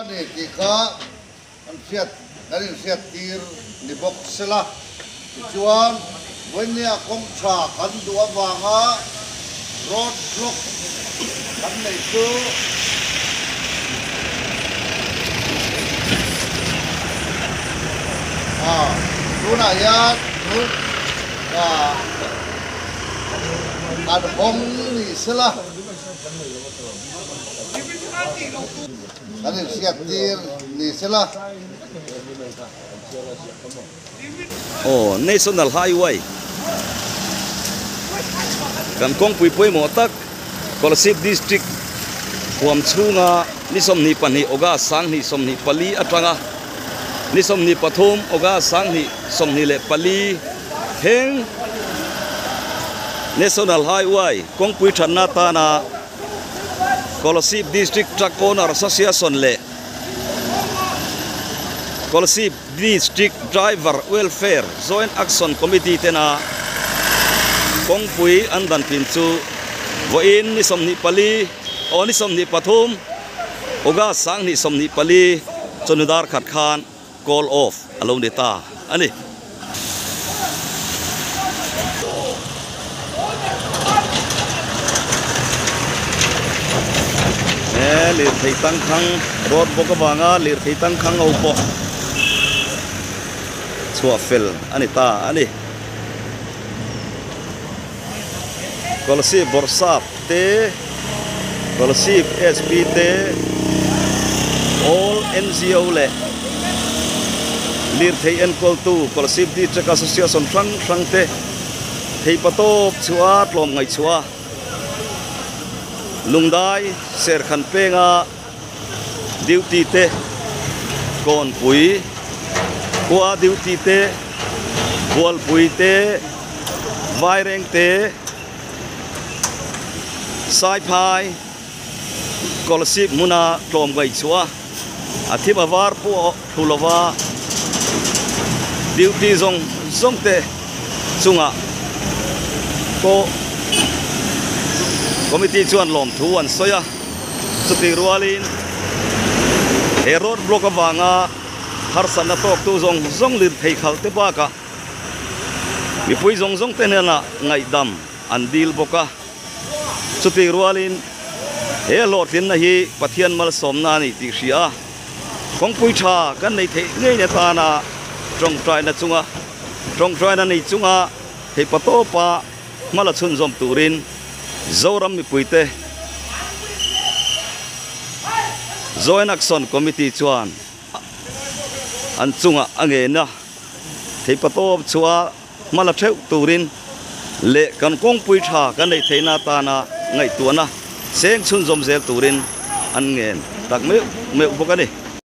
A ni tih kha an hriat kan inhriattir ni bawk sela. Tichuan, vawinia kawng tha kan duh avanga road block kan neih chu tunah hian tun kan hawng ni sela. Kan inhriattir ni sela. Aw, National Highway kan kawngpui pawimawh tak Kolasib District huam chhunga ni 22 August 2024 atanga ni 23 August 2024 thleng National Highway kawngpui thatna atana Kolasib District Truck Owner Association leh Kolasib District Driver Welfare Joint Action Committee tena kawngpui an dan pin chu vawiin ni 24 aw ni 23 August 2024 chawhnu dar khat khan call off a lo ni ta a ni. He lirthei tangkhang road bawk avanga lirthei tangkhang ho pawh chhuah fel a ni ta a ni. Kolasib Bawrhsap te, Kolasib SP te, All NGO leh lirthei enkawltu Kolasib District Association hrang hrang te theipatawp chhuah a tlawm ngaihchhuah a, Lungdai Serkhan penga duty te Kawnpui khua duty te Bualpui te Vaireng te Saiphai Kolasib hmuna tlawm ngaihchhuah a thim a var pawh thu lova duty zawng zawng te chungah pawh committee chuan lawmthu an sawi a. Chutih rualin he road block avanga harsatna tawktu zawng zawng lirthei khalh te bakah mipui zawng zawng te hnenah ngaihdam an dil bawk a. Chutih rualin he hlawhtlinna hi Pathian malsawmna a ni tih hria a, kawngpui tha kan nei theih ngei na tana tawngtaina chunga tawngtaina nei chunga theihpatawpa hma la chhunzawm turin Zoram mipuite Joint Action Committee chuan an chungah a ngen a, theihpatawp chhuah hma la theuh turin leh kan kawngpui tha kan neih theihna atana ngaihtuahna seng chhunzawm zel turin an ngen tak meuh meuh bawk a ni.